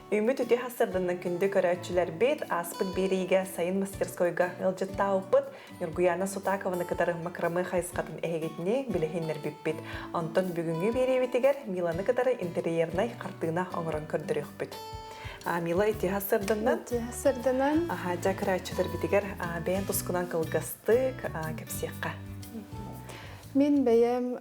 Үүммүт үтүө сарсыарданан күндү көрөөччүлэрбит, ааспыт биэриигэ сайын мастерскойга ыалдьыттаабыппыт Ньургуйаана Сутакованы кытары макраме хайысхатын эһигитини билиһиннэрбиппит. Онтон бүгүҥҥү биэриибитигэр Миланы кытары интерьернай хартыына оҥорон көрдөрүөхпүт. Мила үтүө сарсыарданан. Үтүө сарсыарданан. Аха, дьэ көрөөччүлэрбитигэр бэйэн тускунан кылгастык кэпсиэххэ. Мин бэйэм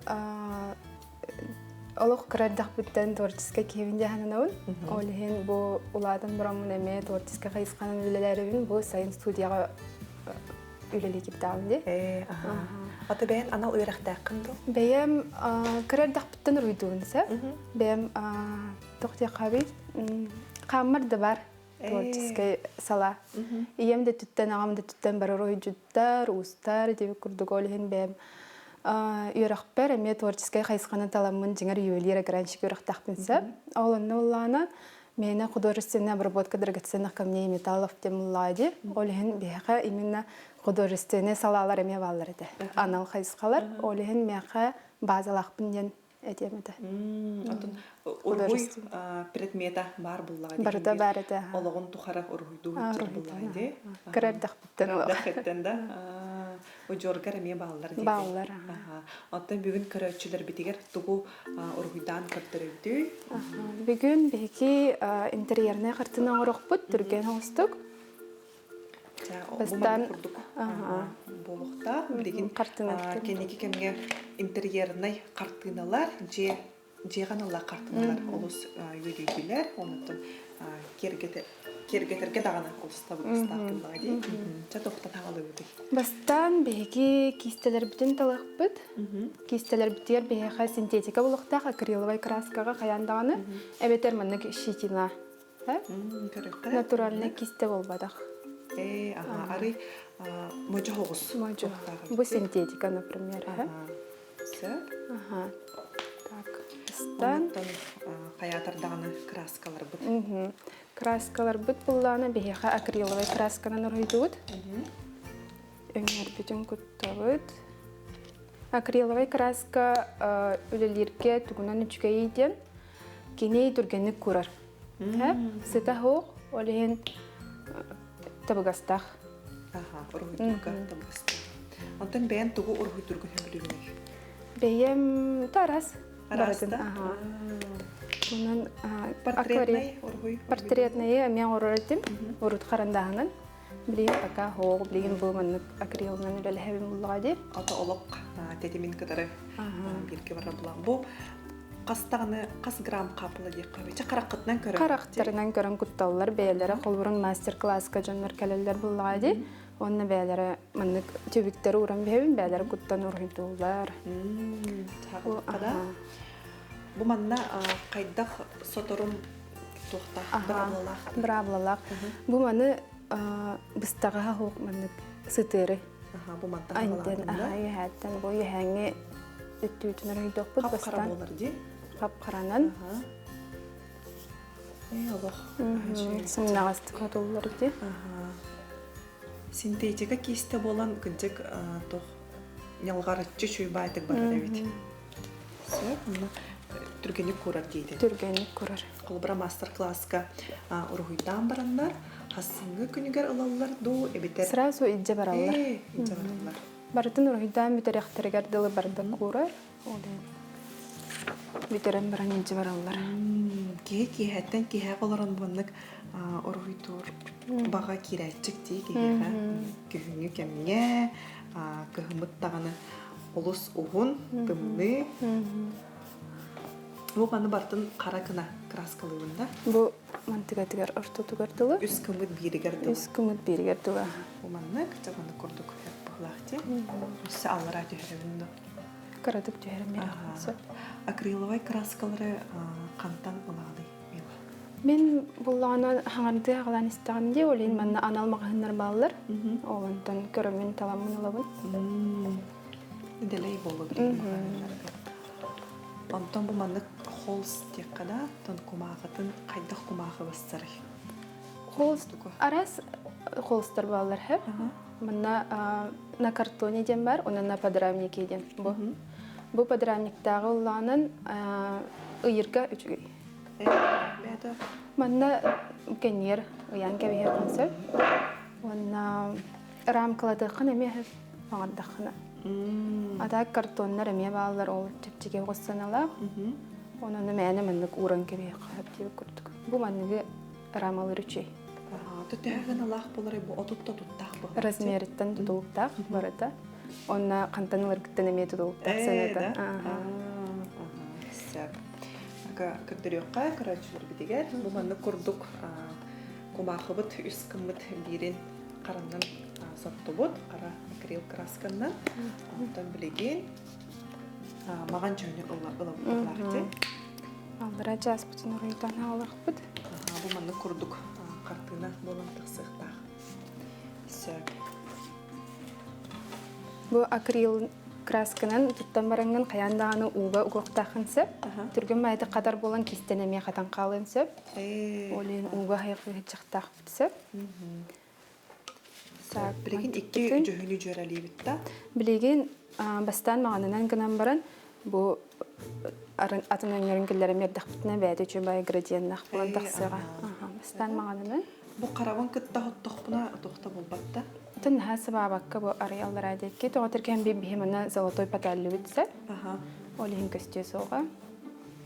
олох кыра эрдэхпиттэн творческай киһибин дьаһананабын. Ол иһин бу улаатан бараммын эмиэ творческай хайысханан үлэлээрибин бу сайын студияҕа үлэлии киирдэҕим дии. Ээ, аха. Ата бэйэн анал үөрэхтээххин дуу? Бэйэм кыра эрдэхпиттэн уруйдуубун сөп. Бэйэм туох диэххэ хааммар да бар творческай сала. Ийэм да түттэн, аҕам да түттэн барар уруйдьуттар, уустар диэбит курдук ол иһин бэйэм үөрэхпэр эмиэ творческай хайысханы таламмын дьиҥэр ювелир огранщик үөрэхтээхпин сөп. Ол онно уллаана миэнэ художественная обработка драгоценных камней и металлов диэн уллаа дии. Ол иһин биһиэхэ именно художественный салаалар эмиэ бааллар этэ. Анал хайысхалар. Ол иһин миэхэ базалаахпын диэн этиэм этэ. Отон уруһуй предмета баар буллаҕа Барыта баар этэ. Олоҕун тухары уруһуйдуу сылдьар буллаҕа дии. Кыра эрдэхпиттэн олох. Эрдэххиттэн да. Удьуоргар эмиэ бааллар дии. Бааллар. Оттон бүгүн көрөөччүлэрбитигэр тугу уруһуйдаан көрдөрөбүтүй? Бүгүн биһиги интерьернай хартыына оҥорохпут түргэн оҥостук. Бастаан курдук буолуохтаах. Билигин кэнники кэмҥэ интерьернай хартыыналар, дьиэ дьиэҕэ аналлаах хартыыналар олус үөдүйдүлэр. Онуттан киэргэтэргэ даҕаны олус табыгастаах буоллаҕа дии. Чэ тохтон хаалыбытый. Бастаан биһиги киистэлэрбитин талыахпыт. Киистэлэрбитигэр биһиэхэ синтетика булуохтаах акриловай краскаҕа хайаан даҕаны эбэтэр маннык щетина Натуральный кисте буолбатах. Ээ, аха, арый модьу Модьу. Бу синтетика, например. Сөп. Ага. Так, ыстан. Онтон хайаатар даҕаны краскаларбыт. Краскаларбыт буллаана биһиэхэ акриловай красканан уруһуйдубут. Өҥнөрбүтүн куттабыт. Акриловай краска үлэлииргэ тугунан үчүгэйий диэн кини түргэнник курар. Сыта суох, ол иһин табыгастаах. Аха, уруһуйдуурга табыгастаах. Онтон бэйэн тугу уруһуйдуурга сөбүлүүгүнүй? Бэйэм тарас. Араас да? Онон Портретный уруһуй? Портретный эмиэ оҥорор этим. Урут харандааһынан. Билигин пока хоох, билигин бу маннык акрилынан үлэлэһэбин буллаҕа дии. Ата олох тэтимин кытары бииргэ барар булан. Бу хас даҕаны хас грамм хаапыла диэххэ эбит. Хараххытынан көрөн. Харахтарынан көрөн кутталлар бэйэлэрэ холбурун мастер-класска дьоннор кэлэллэр буллаҕа дии. Онно бэйэлэрэ маннык түбүктэри ууран биһэбин, бэйэлэрэ куттан уруһуйдууллар. Бу манна хайдах соторум туохтаах быраабылалаах? Быраабылалаах. Бу маны быстаҕаһа суох маннык сытыары. Бу мантан Антен аха үһээттэн бу үһээҥҥи өттүүтүн өрөйдөхпүт Хап-хара буолар дии. Хап-харанан. Ээ олох. Сымнаҕастык хотуллар дии. Синтетика киистэ буолан кырдьык туох ньалҕарыччы чуйбаатык барар эбит. Сөп, түргэнник курар диэтин. Түргэнник курар. Холобура мастер-класска уруһуйдаан бараннар, хассыҥҥы күнүгэр ылаллар дуу, эбэтэр Сразу илдьэ бараллар. Ээ, илдьэ бараллар. Барытын уруһуйдаан бүтэриэхтэригэр дылы барда куурар. Ол бүтэрэн баран илдьэ бараллар. Киһи киэһэттэн киэһэ олорон буоннук уруһуйдуур баҕа киирээччик дии киһиэхэ. Күһүҥҥү кэмҥэ кыһыммыт даҕаны олус уһун, тымныы. Бу маны бартын хара гына краскалыыбын да. Бу мантыгатыгар ортотугар дылы. Үс кымыт бииригэр дылы. Үс кымыт бииригэр дылы. Бу маннык, маннык курдук быһылаах дии. Өссө аллараа түһэрэбин да. Кыратык түһэрэн биэрэхпин сөп. Акриловай краскалары хантан ылаҕыный, Мила? Мин буллаҕына хаҥардыы аҕалаан истэҕим дии, ол иһин манна анал маҕаһыыннар бааллар. Ол онтон көрөммүн таламмын ылабын. Дэлэй буолуо билигин маҕаһыыннарга. Онтон бу маннык холст диэххэ да, оттон кумааҕытын хайдах кумааҕы бассарый? Холст араас холстар бааллар һэп. Манна на картоне диэн бар, онон на подрамнике диэн бу. Бу подрамниктааҕы уллаанан ыйырга үчүгэй. Бэйэтэ Манна кэнниэр ыйан кэбиһиэххин сөп. Уонна рамкалатыаххын эмиэ сөп баҕардаххына. А так картоннар эмиэ бааллар, ол чэпчэки оҕус сыаналаах. Онон мээнэ маннык ууран кэбиһиэххэ сөп диэбит курдук. Бу манныгы рамалыыр үчүгэй. Төһө гыналаах буолар бу отут тутуттаах буолар. Размериттан тутулуктаах барыта. Онна хантан ыларгыттан эмиэ тутулуктаах сыаната. Сөп. Көрдөрүөххэ көрөөччүлэрбитигэр бу маннык курдук кумаахыбыт үс гыммыт биирин хараннан соттубут хара акрил красканнан онтон билигин маҕан дьүһүнү ылабыт Аллара чааспытын уруйдан аалахпыт. Бу маннык курдук хартыына буолан тахсыахтаах. Сөп. Бу акрил красканан туттан бараҥҥын хайаан даҕаны ууга угуохтааххын сөп. Түргэн маайдык хатар буолан кистэн эмиэ хатан хаалыан сөп. Ол иһин ууга хайҕыһыдьахтаахпыт сөп. Билигин икки дьүһүнү дьүөрэлиибит да? Билигин бастаан маҕанынан гынан баран бу атын өҥнөрүн киллэрэн биэрдэхпитинэ бэйэтэ үчүгэй градиеннаах буолан тахсыаҕа. Бастаан маҕанынан. Бу харабын кытта хоттохпуна туохта булбатта. Тын наһаа сыбаабакка бу арыйаллара диэки тоҕо тиркээн биһи мана золотой паталлыбыт сэ. Ол иһин көстүө суоҕа.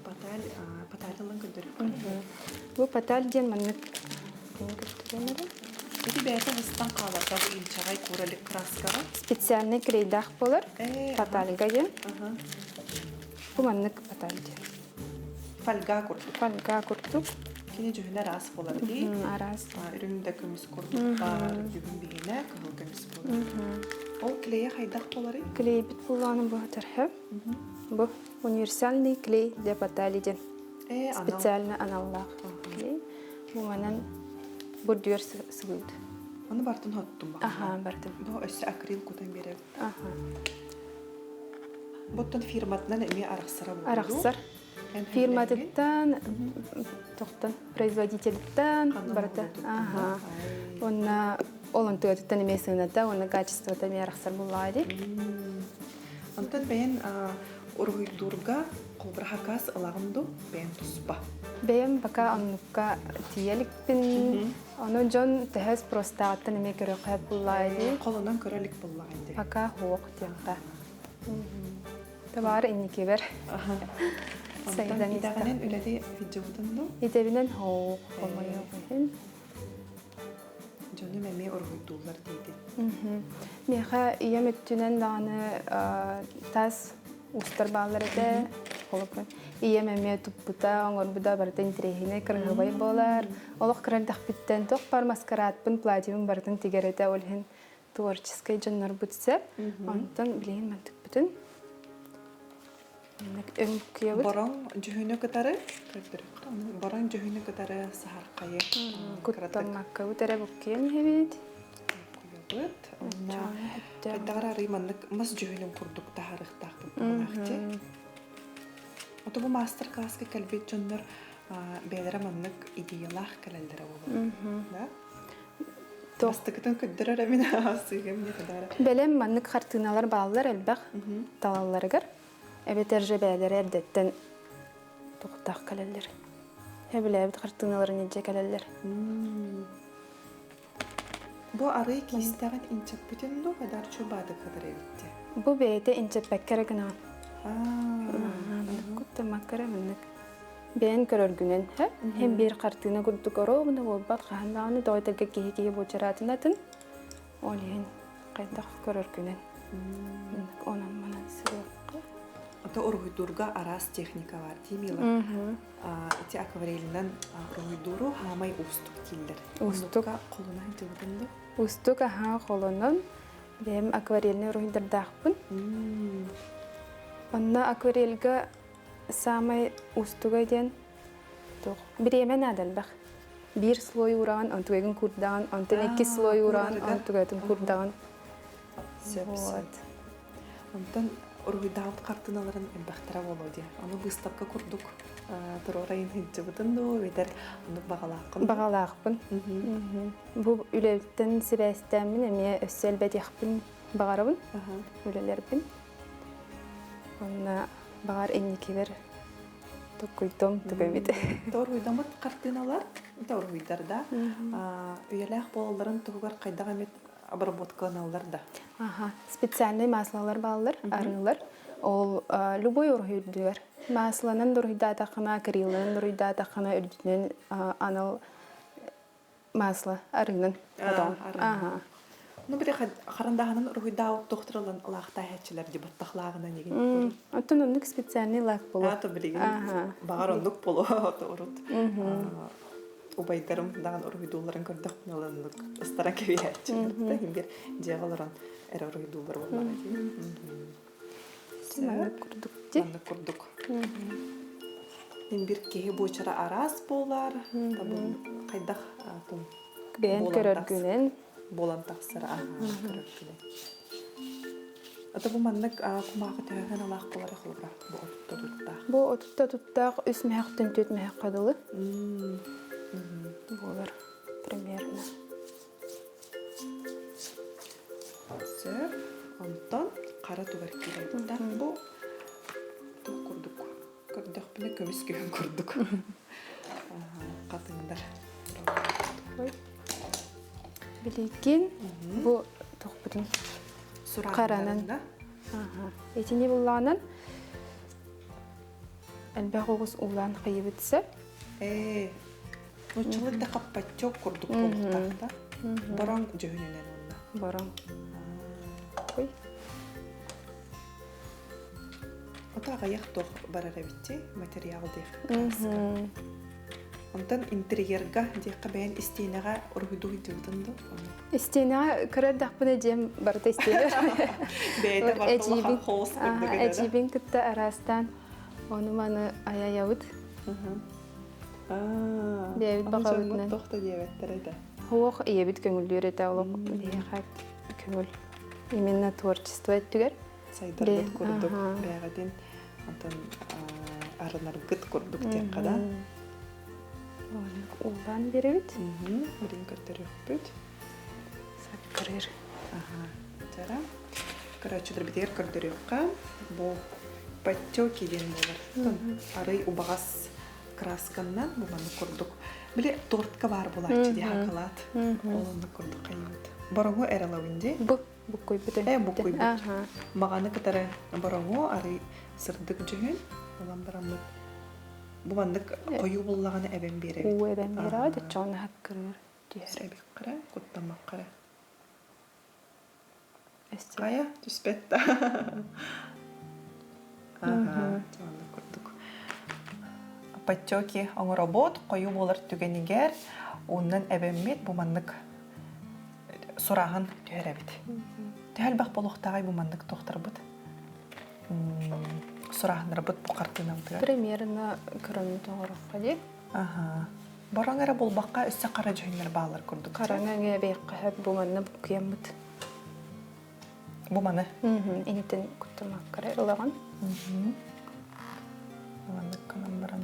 Паталь паталь ылан көрдөрүк. Бу паталь диэн маннык көстүгэн эрэ. Ити бэйэтэ быстан хааларга бу инчэҕэй куралик краскаҕа. Специальный клейдаах болар. Патальга диэн. Бу маннык паталь диэн. Фольга курдук. Фольга курдук. Кини дьүһүнэ араас буолар дии. Араас. Үрүҥ да көмүс курдук баар, бүгүн биһинэ кыһыл көмүс буолар. Ол клейэ хайдах буоларый? Клейбит буллааны бу тарһы. Бу универсальный клей для батали диэн. Специально аналлаах клей. Бу манан бурдуер сыбыт. Оны бартын хоттум ба. Аха, бартын. Бу өссө акрил кутан берер. Аха. Буттан фирматынан эмиэ арахсара буолду. Арахсар. Фирматыттан, тохтон, производительтан барыта. Аха. Онна олон тыатыттан эмиэ сыаната, уонна качествота эмиэ арахсар буллаҕа дии. Онтон бэйэн уруһуйдуурга холбура хакас ылаҕын ду бэйэн туспа. Бэйэм пока оннукка тиийэ иликпин. Ону дьон төһө спростааҕыттан эмиэ көрүөххэ буллаҕа дии. Холонон көрө илик буллаҕа дии. Пока хуох диэххэ. Табаар инникибэр. Онтон идэҕинэн үлэли видеобутун ду? Идэбинэн хоох хомойуох иһин. Дьонум эмиэ уруһуйдууллар диэтин. Миэхэ ийэм өттүнэн даҕаны тас устар бааллар этэ. Холобур, ийэм эмиэ туппута, оҥорбута барыта интэриэһинэй, кыраһыабай буолар. Олох кыра эрдэхпиттэн туох баар маскараатпын, платьебын барытын тигэр этэ. Ол иһин творческай дьоннорбут сөп. Онтон билигин мантыкпытын өҥкүйэбит. Бороҥ дьүһүнү кытары бороҥ дьүһүнү кытары саһархайы куттаммаккабыт эрэ буккуйан иһэбит. Буккуйабыт. Онно хайдаҕар арый маннык мас дьүһүнүн курдук таһаарыахтаахпыт буолаахчы. Ото бу маастар-класска кэлбит дьоннор бэйэлэрэ маннык идеялаах кэлэллэрэ буолуо. Да? Бастакытын көрдөрөр эмин сыыгым Бэлэм маннык хартыыналар бааллар элбэх талалларыгар. Эбэтэр же бээлэрэ эрдэттэн туохтаах кэлэллэр. Сөбүлээбит хартыыналарын илдьэ кэлэллэр. Бу арый киистэҕин инчэппитин дуу, хадарчу баадыккатар эбитти. Бу бэйэтэ инчэппэккэ эрэ гынаҕын. Куттаммакка эрэ маннык Бэйэн көрөргүнэн һэ биир хартыына курдук оруобуна буолбат хаһан даҕаны тоҕо этэргэ киһи киһи буочараатын атын ол иһин хайдах көрөргүнэн онон манан сырыахха Ото уруһуйдуурга араас техника бар дии Мила. Ити акварелинэн уруһуйдууру хаамай уустук дииллэр. Уустук. Холунан дьыбытын ду? Уустук аһаа холонон бэйэм акварельнай уруһуйдардаахпын. Онно акварельга Саамай уустуга диэн туох бириэмэ наада элбэх. Биир слой уураҕын, онтугайгын куурдаҕын, онтон иккис слой уураҕын, онтугайтын куурдаҕын. Сөп, Вот. Онтон уруһуйдаабыт хартыыналарын элбэхтэрэ буолуо дии. Ону быыстапка курдук туруорайын сылдьыбытын дуу, эбэтэр оннук баҕалааххын? Баҕалаахпын. Бу үлэбиттэн сибээстээммин эмиэ өссө элбэтиэхпин баҕарабын үлэлэрбин. Уонна баҕар инникибэр Туккуйтом тугабит. Торуйдамыт хартыыналар, торуйдар да, үйэлээх буолалларын туһугар хайдах эмит обработкаланаллар да. Аха, специальный маслалар бааллар, арыылар. Ол любой уруһуй үрдүгэр. Масланан дуруйдаатаххына, акрилынан дуруйдаатаххына үрдүнэн анал масло арыынан отоон. Аха. Ну, били харандааһынан уруһуйдаабыт тохторолон лаахтааһаччылар ди баттахлааҕынан егин. Оттон оннук специальный лак болу. А, то билигин баҕар оннук болу урут убайдарым даҕан уруһуйдуулларын көрдөхпүнэ оннук ыстара кэбиһээччилэр да иһин дьиэҕэ олорон эрэ уруһуйдууллар буоллаҕа дии. Маннык курдук ди. Маннык курдук. Мин бир киһи буочара араас буолар. Табын хайдах атын Бэйэн көрөргүнэн. Буолан тахсар аха көрөргүнэн. Ата бу маннык кумаахы төһөһөн алаах буолар холобура бу отутта туттаах. Бу отутта туттаах үс мөһөхтөн түөрт мөһөххө дылы буолар примерно. Сөп. Онтон хара тугар киирэр. Бу туох курдук көрдөхпүнэ көмүс күһүн курдук хатыҥдар. Билигин бу тохпутун харанан. Итини буллаанан элбэх оҕус уулаан хайыбытса. Ээ, нуччалар да хаппаччок курдук буолуохтаах да. Бороҥ дьүһүнүнэн уонна. Бороҥ. Ой. Ото аҕыйах туох барар эбитчи материал диэх краска. Онтон интерьерга диэххэ бэйэн истиэнэҕэ уруһуйдуу сылдьыбытын дуу? Истиэнэҕэ кыра эрдэхпинэ дьиэм барыта истиэнэ. Бэйэтэ барыта улахан холус курдук этэ. Эдьиийбин кытта араастаан ону-маны айайабыт. Бэйэбит баҕабытынан. Туох да диэбэттэр этэ. Суох, ийэбит көҥүллүүр этэ олох биһиэхэ көҥүл. Именно творчество өттүгэр. Сайдарбыт курдук бэйэҕитин онтон арынаргыт курдук диэххэ да. Уулаан биэрэбит. Билин көрдөрүөхпүт. Саккырыыр. Жара. Көрөөччүлэрбитигэр көрдөрүөххэ. Бу подтеки диэн буолар. Арый убаҕас красканнан бу маннык курдук. Били тортка баар буолааччы дии хакалаат. Ол оннук курдук хайыбыт. Бороҥу эрэлабын дии. Бу буккуйбут. Э буккуйбут. Маҕаны кытары бороҥу арый сырдык дьүһүн ылан бараммыт бу маннык хойуу буллаҕына эбэн биэрэбит. Уу эбэн биэрэҕит, оччоҕуна хаккырыыр түһэр. Эбиккэрэ, куттаммаккара. Хайа, түспэт да. Аха, маннык курдук. Подтеки оҥоробут, хойуу буолар түгэнигэр ууннан эбэммит бу маннык сурааһын түһэрэбит. Төһө элбэх буолуохтааҕый бу маннык туохтарбыт? Сурааһыннарбыт бу хартыынабытыгар. Примерно көрөммүт оҥороххо дии. Аха. Бороҥ эрэ булбакка өссө хара дьүһүннэр бааллар курдук. Хараҥа өҥө эбиэххэ бу манна буккуйаммыт. Бу маны? Инитин куттамаккара ылаҕын. Маннык гынан баран.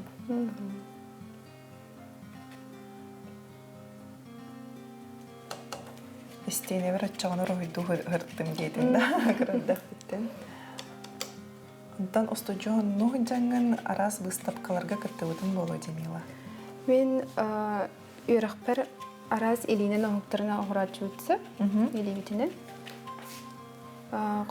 Истиэнэбэр оччоҕуна уруһуйдуу ыһыртым диэтин да кырардахпыттан. Онтон устудьуоннуу дьаҥҥын араас быыстапкаларга кыттыбытым буолуо Димила. Мин үөрэхпэр араас илиинэн оҥоһуктарынан оҥорооччубутса илиибитинэн.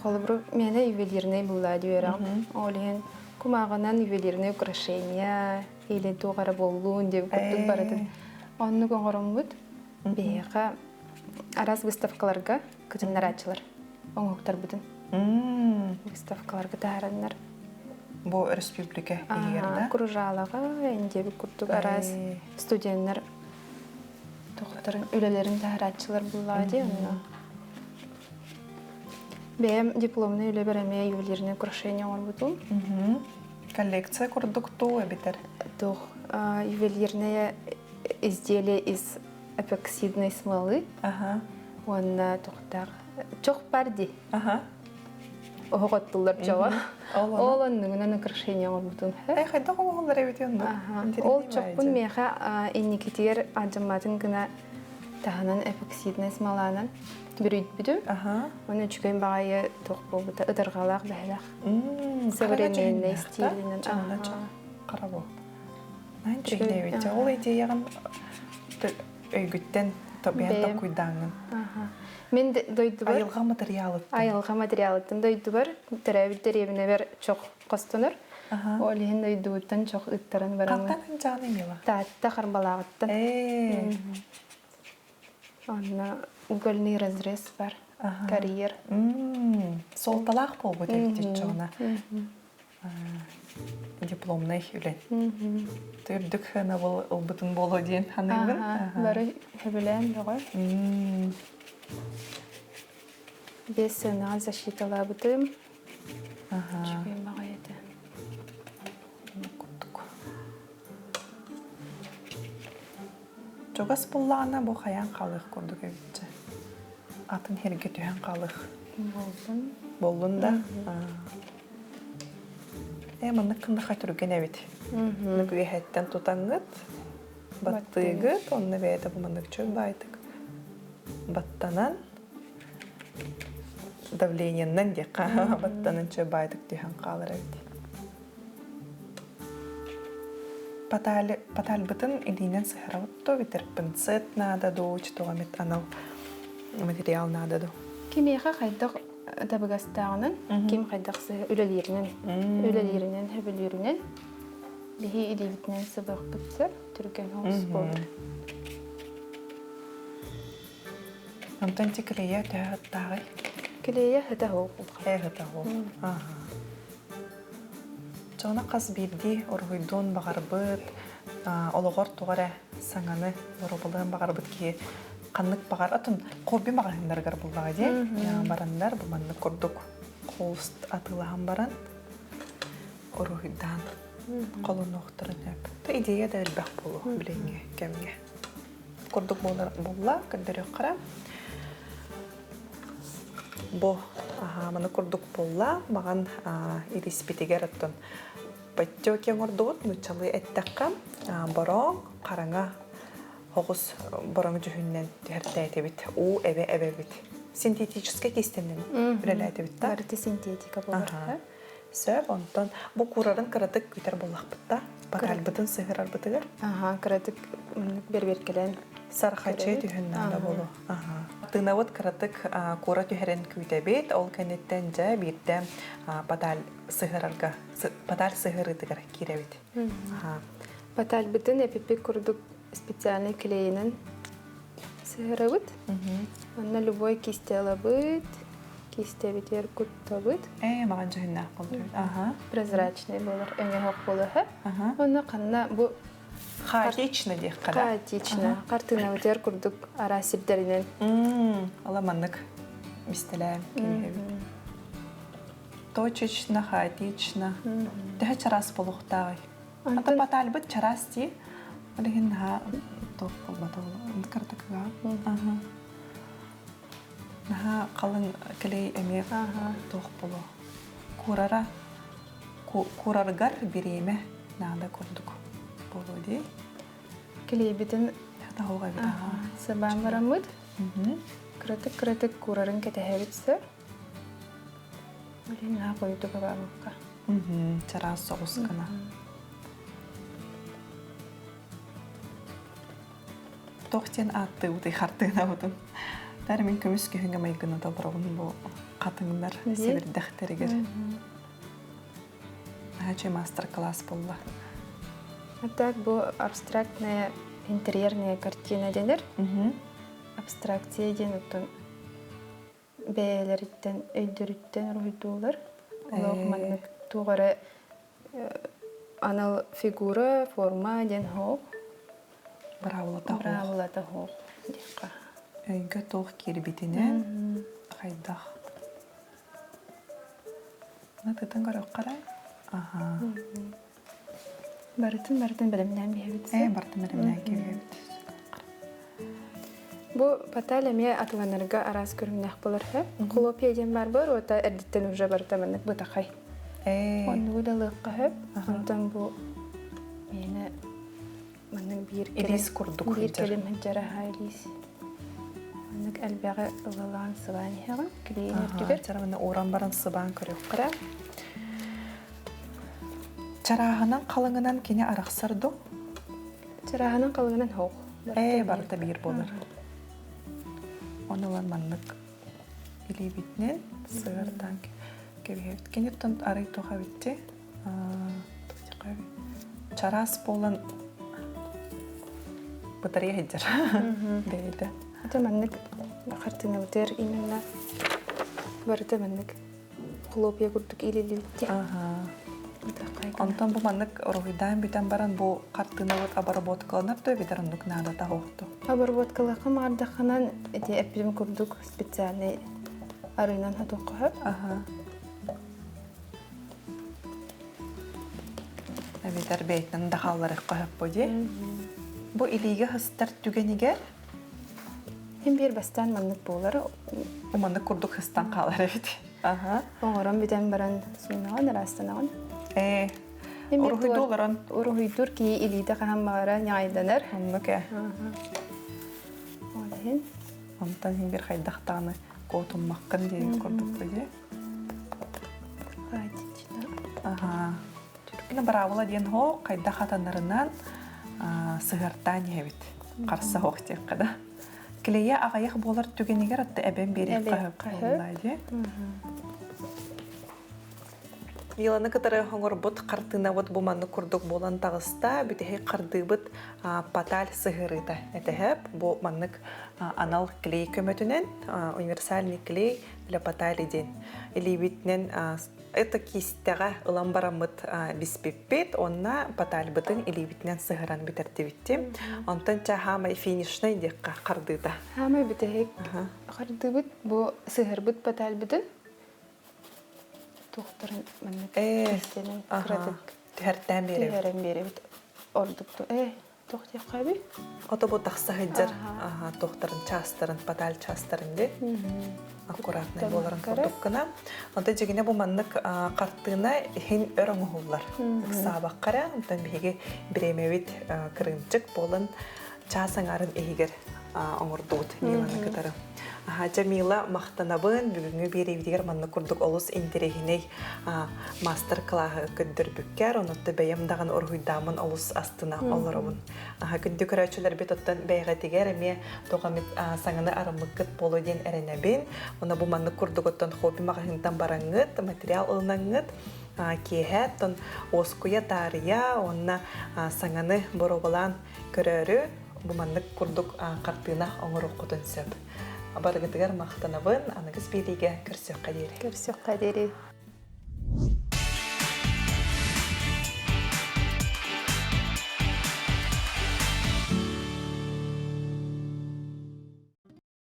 Холобур, миэнэ ювелирнай буолла дии үөрэҕим. Ол иһин кумааҕынан ювелирное украшение или туох эрэ буоллун диэбит курдук барытын оннук оҥороммут биһиэхэ араас выставкаларга кытыннарааччылар оҥоһуктарбытын выставкаларга таһаараннар бу өрөспүүбүлүкэ иһигэр да кружалаҕа индиэбит курдук араас студеннар тохторун үлэлэрин таһаарааччылар буллаҕа дии онно бэйэм дипломнай үлэбэр эмиэ ювелирное украшение оҥорбутум Коллекция курдук туу эбитэр? Туох ювелирное изделие из эпоксидной смолы. Ага. Уонна туохтаах чох бар дии. Ага. Оһох оттуллар чоҕо. Ол оннугунан украшение оҥорбутум. Э, хайдах оҥоһуллар эбит оннук? Ол чохпун миэхэ инникитигэр алдьамматын гына таһынан эпоксидная смоланан бүрүйбүтүм. Оны үчүгэй баҕайы туох буолбута ытырҕалаах бэһэлэх. Современный стилинэн. Хара бу. Наһаа үчүгэйдээбит. Ол идеяҕын өйгүттэн тобуйан токуйдааҥҥын. Мин дойдубар Айылҕа материалыттан. Айылҕа материалыттан дойдубар төрөөбүт дэриэбинэбэр чох хостонор. Ол иһин дойдубуттан чох ыттаран бараммын. Хантан ынчааны Мила? Таатта Харбалааҕыттан. Онно угольный разрез бар. Карьер. Суолталаах буолбут эбит чоҕуна. Дипломнай үлэн. Үрдүк сыанабыл ылбытын буолуо диэн саныыбын. Бары сөбүлээн бөҕө. Без сыанаҕа защиталаабытым. Үчүгэй баҕайы этэ. Курдук. Чугас буллаҕына бу хайаан хаалыах курдук эбитчэ. Атын сиргэ түһэн хаалыах. Буоллун. Буоллун да? Ээ, маннык гыннахха түргэн эбит. Маннык үөһэттэн тутаҥҥыт, баттыыгыт, онно бэйэтэ бу маннык чөл баайтык баттанан давлениеннан диэххэ баттанан чөл баайтык түһэн хаалар эбит. Паталь, патальбытын илиинэн сыһарабыт дуо, битэр пинцет наада дуу, чутуга эмит анал материал наада дуу? Кимиэхэ хайдах табыгастааҕынан, ким хайдах үлэлииринэн, үлэлииринэн, сөбүлүүрүнэн биһи илиибитинэн сыбыахпыт сөп, түргэн оҕус буолар. Онтон ити клея төһө ыттааҕый? Клея сыта суох. Ээ сыта суох. Дьоно хас биирдии уруһуйдуон баҕарбыт, олоҕор туох эрэ саҥаны боруобалыан баҕарбыт киһи ханнык баҕар атын хобби маҕаһыыннарыгар буллаҕа дии. Бараннар бу маннык курдук холст атыылаһан баран уруһуйдаан холонуохтарын сөп. Идея да элбэх буолуо билиҥҥи кэмҥэ. Курдук буолар булла көрдөрүөххэ. Бу маны курдук буолла. Маҕан ириспитигэр оттон подтеки оҥордубут. Нууччалыы эттэххэ, бороҥ, хараҥа оҕус бороҥ дьүһүнүнэн түһэртээтибит. Уу эбэ эбэбит. Синтетическэй кистэнэн үлэлээтибит да? Барыта синтетика буолар. Сөп, онтон бу куурарын кыратык күтэр буоллахпыт да, батальбытын сыһырарбытыгар. Аха, кыратык бэрбиэркэлээн Сархачы түһүн наада болу. Тыынабыт кыратык кура түһэрин күүтэбит, ол кэнниттэн дьэ биирдэ баталь сыһырарга, баталь сыһырыытыгар киирэбит. Батальбытын эпиппит курдук специальный клейинэн сыһырабыт. Онно любой кисте ылабыт, кистэбитигэр куттабыт. Ээ, маҕан дьүһүннээх буолбут. Аха. Прозрачный буолар, өҥөһөх буолуо. Онно ханна бу Хаотично диэххэ да. Хаотично. Хартыынабытыгар курдук араас сирдэринэн. Ала маннык мистэлээн кэбиһэбит. Точечно, хаотично. Төһө чараас буолуохтааҕый? Ата патальбыт чараас дии. Ол иһин наһаа туох буолбата кырдыкыга. Наһаа халыҥ клей эмиэ туох буолуо. Курара курарыгар бириэмэ наада курдук буолуо дии. Клейбитин сыбаан бараммыт. Кыратык-кыратык курарын кэтэһэбит сыр. Блин, наһаа хойутук абаабыкка. Чараас соҕус гына. Туох диэн ааттыыбытый хартыынабытын? Тар мин көмүс күһүҥҥэ майгына толоробун бу хатыҥнар сибирдэхтэригэр. Наһаа мастер-класс буолла. А так бу абстрактная интерьерная картина дэнэр. Абстракция диэн оттон бэйэлэриттэн өйдөрүттэн уруһуйдууллар. Олох маннык туох эрэ анал фигура, форма диэн суох. Быраабылата суох. Быраабылата суох диэххэ. Өйгө туох киирбитинэн хайдах. Тытын көрөххө эрэ. Аха. Барытын барытын бэлэмнээн биһэбит. Ээ, барытын бэлэмнээн кэбиһэбит. Бу паталь эмиэ атыланарга араас көрүҥнээх буолар һэ. Хлопья диэн баар буолар, уота эрдиттэн уже барыта маннык бытахай. Оннугу да ылыахха сөп. Онтон бу миэнэ маннык биир Илиис курдук биир кэлим сылдьар аһа илиис. Маннык элбэҕи ылалаан сыбаан иһэҕин. Клейин үрдүгэр. Чараманы ууран баран сыбаан көрүөххэ. Чарааһынан халыҥынан кини арахсар ду? Чарааһынан халыҥынан хоох. Ээ, барыта биир буолар. Оны ылан маннык илиибитинэн сыгартаан кэбиһэбит. Киниттэн арый туох эбитти? Чараас буолан батарея сылдьар бэйэтэ. Это маннык хартыынабытыгар именно барыта маннык хлопья курдук илилибитти. Онтон бу маннык уруһуйдаан бүтэн баран бу хартыынабыт обработкаланар дуо эбэтэр оннук наадата суохту? Обработкалыахха маардаххынан ити эппитим курдук специальный арыынан хатуохха сөп. Эбэтэр бэйтэн да хаалларыахха сөп бу дии. Бу илиигэ сыстар түгэнигэр Хин биир бастаан маннык буолар. Маннык курдук сыстан хаалар эбит. Аха. Оҥорон бүтэн баран суунаҕын, ыраастанаҕын. Ээ. Уруһуйдуу олорон. Уруһуйдуур киһи илиитэ хаһан баҕара ньаҕайданар. Оннук ээ. Ол иһин. Онтон иһин биир хайдахтаҕына куотуммаккын диэбит курдук дии. Аха. Быраабыла диэн хоох хайдах хатанарынан сыһыартаан иһэбит. Харса хоох диэххэ да. Клейэ аҕыйах буолар түгэнигэр атта эбэн биэриэххэ сөп буолла дии. Миланы кытары оҥорбут хартыынабыт бу маннык курдук буолан таҕыста. Бүтэһик хардыыбыт паталь сыһыарыыта этэһэп. Бу маннык анал клей көмөтүнэн универсальный клей для патали диэн илиибитинэн это киистэҕэ ылан бараммыт биспиппит уонна патальбытын илиибитинэн сыһыран бүтэрдибиттим. Онтон ча хаамай финишнай диэххэ хардыыта. Хаамай бүтэһик хардыыбыт бу сыһырбыт патальбытын туохтарын маннык кистэнэн кыратык түһэртээн биэрэбит. Түһэрэн биэрэбит. Ордук туох диэххэ Ото бу тахса сылдьар туохтарын чаастарын, паталь чаастарын ди аккуратнай буоларын курдук гына. Онто дьигинэ бу маннык хартыына иһин өр оҥоһуллар. Ыксаабакка онтон биһиги бириэмэбит кырыымчык буолан чаас аҥаарын иһигэр оҥордубут Миланы кытары. Дьэ, Мила, махтанабын. Бүгүҥҥү биэриибитигэр маннык курдук олус интэриэһинэй маастар-кылааһы көрдөрбүккэр, онуттан бэйэм даҕаны уруһуйдааммын олус астына олоробун. Күндү көрөөччүлэрбит оттон бэйэҕитигэр эмиэ туох эмит саҥаны арыммыккыт буолуо диэн эрэнэбин. Уонна бу маннык курдук оттон хобби маҕаһыынтан бараҥҥыт, материал ылынаҥҥыт, киэһэ оттон уоскуйа таарыйа уонна саҥаны боруобалаан көрөөрү бу маннык курдук хартыына оҥоруоххутун сөп. Барыгытыгар махтанабын, аныгыс биэриигэ көрсүөххэ диэри. Көрсүөххэ диэри.